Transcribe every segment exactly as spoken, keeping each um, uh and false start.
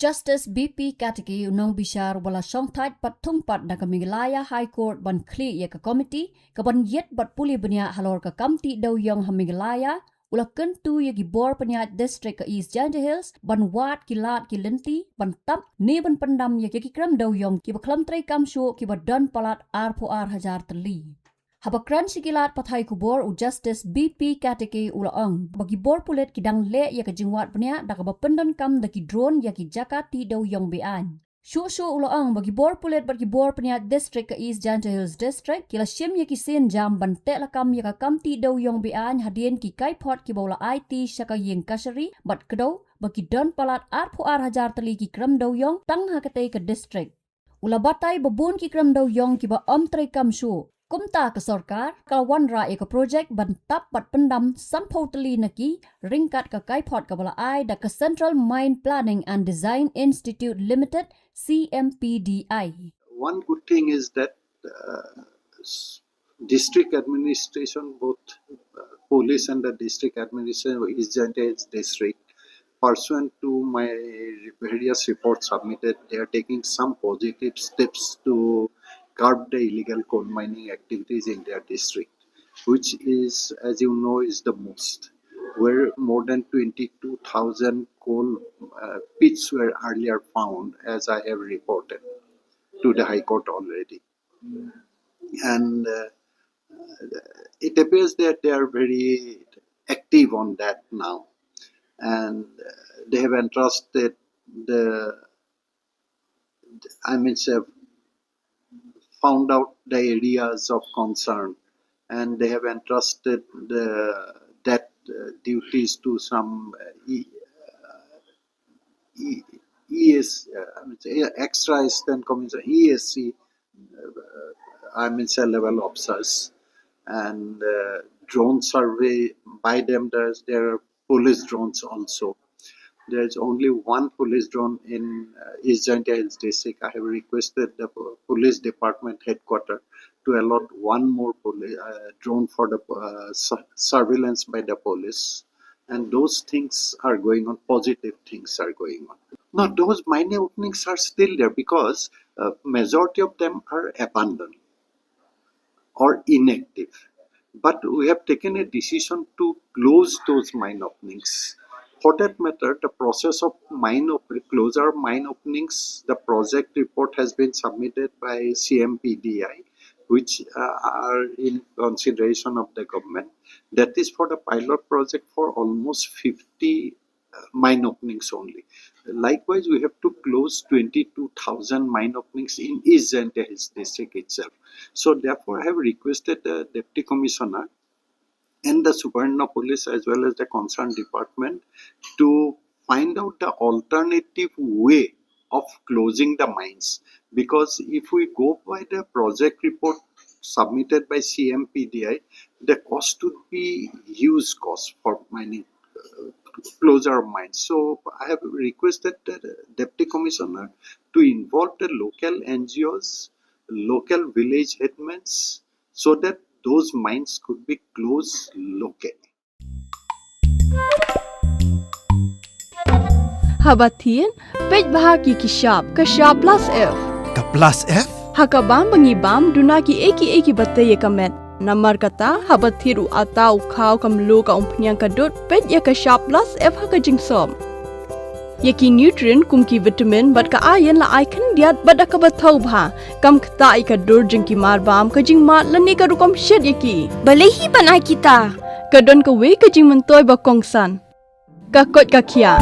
Justice B P Katike u nongbishar uba la shongthait pat thungpat da ka Meghalaya High Court ban khlieh ïa ka komiti kaban ïit bad pule bniah halor ka kam tih dewïong ha Meghalaya, u la kyntu ïa ki bor pynïaid district ka East Jaintia Hills ban wad ki lad ki lynti ban tap ne ban pyndam ïa ki krem dewïong kiba khlem treikam shuh kiba don palat arphew ar hajar tylli. Haba kren sha ki lad pathai khubor, u Justice B P Katike u la ong ba ki bor pulit ki dang leh ïa ka jingwad bniah da kaba pyndonkam da ki drone ïa ki jaka tih dewïong be-aiñ. Shuh shuh u la ong ba ki bor pulit bad ki bor pynïaid district ka East Jaintia Hills District ki la shim ïa ki sienjam ban teh lakam ïa ka kam tih dewïong be-aiñ hadien ki kaiphod kiba u la aiti sha ka ïing kashari bad kdew ba ki don palat arphew ar hajar tylli ki krem dewïong tang ha katei ka district. U la batai ba bun ki krem dewïong kiba ym treikam shuh. Kumta ka sorkar ka la wanrah ïa ka projek ban tap bad pyndam sanphew tylli na ki ryngkat ka kaiphod kaba la ai da ka Central Mine Planning and Design Institute Limited, C M P D I. One good thing is that uh, s- district administration, both uh, police and the district administration of East Jaintia Hills District, pursuant to my various reports submitted, they are taking some positive steps to curb the illegal coal mining activities in their district, which is, as you know, is the most, where more than twenty-two thousand coal uh, pits were earlier found, as I have reported to the High Court already. And uh, it appears that they are very active on that now. And uh, they have entrusted the, I mean, have found out the areas of concern, and they have entrusted the, that uh, duties to some uh, e- uh, e- E S, uh, I mean, say, yeah, extra assistant commissioner, E S C, uh, I mean, say, level officers, and uh, drone survey by them. There's, there are police drones also. There's only one police drone in uh, East Jaintia Hills District. I have requested the po- police department headquarter to allot one more poli- uh, drone for the uh, su- surveillance by the police. And those things are going on, positive things are going on. Now, those mining openings are still there because uh, majority of them are abandoned or inactive. But we have taken a decision to close those mine openings. For that matter, the process of mine op- closure mine openings, the project report has been submitted by C M P D I, which uh, are in consideration of the government. That is for the pilot project for almost fifty uh, mine openings only. Likewise, we have to close twenty-two thousand mine openings in East Jaintia Hills district itself. So, therefore, I have requested the Deputy Commissioner and the Subarnapulis as well as the concerned department to find out the alternative way of closing the mines. Because if we go by the project report submitted by C M P D I, the cost would be huge cost for mining uh, closure of mines. So I have requested the Deputy Commissioner to involve the local N G Os, local village headmen, so that those mines could be closed locally. Haba thied, peit bha ki ki shap, ka shap plus F. Ka plus F? Ha ka bam ba ngi bam, duna ki ei ki ei kiba tei ïa ka met. Namar kata, haba thied u atta u khaw ka mluh ka umphniang ka dud, peit ïa ka shap plus F ha ka jingsop. Ïa ki nutrient kum ki vitamin bad ka iron la ai khyndiat bad da kaba thaw bha. Kam ktah ïa ka dur jong ki mar bam, ka jingmad lane ka rukom shet ïa ki. Balei hi ban ai kita? Ka don kawei ka jingmyntoi ba kongsan. Ka koit ka khiah.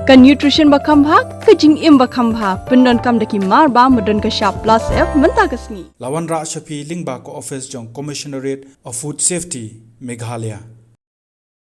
Ka nutrition ba kham bha, ka jingim ba kham bha. Pyndonkam da ki mar bam ba don ka shap plus F mynta ka sngi. La wanrah sha phi lyngba ka office jong Commissionerate of Food Safety, Meghalaya.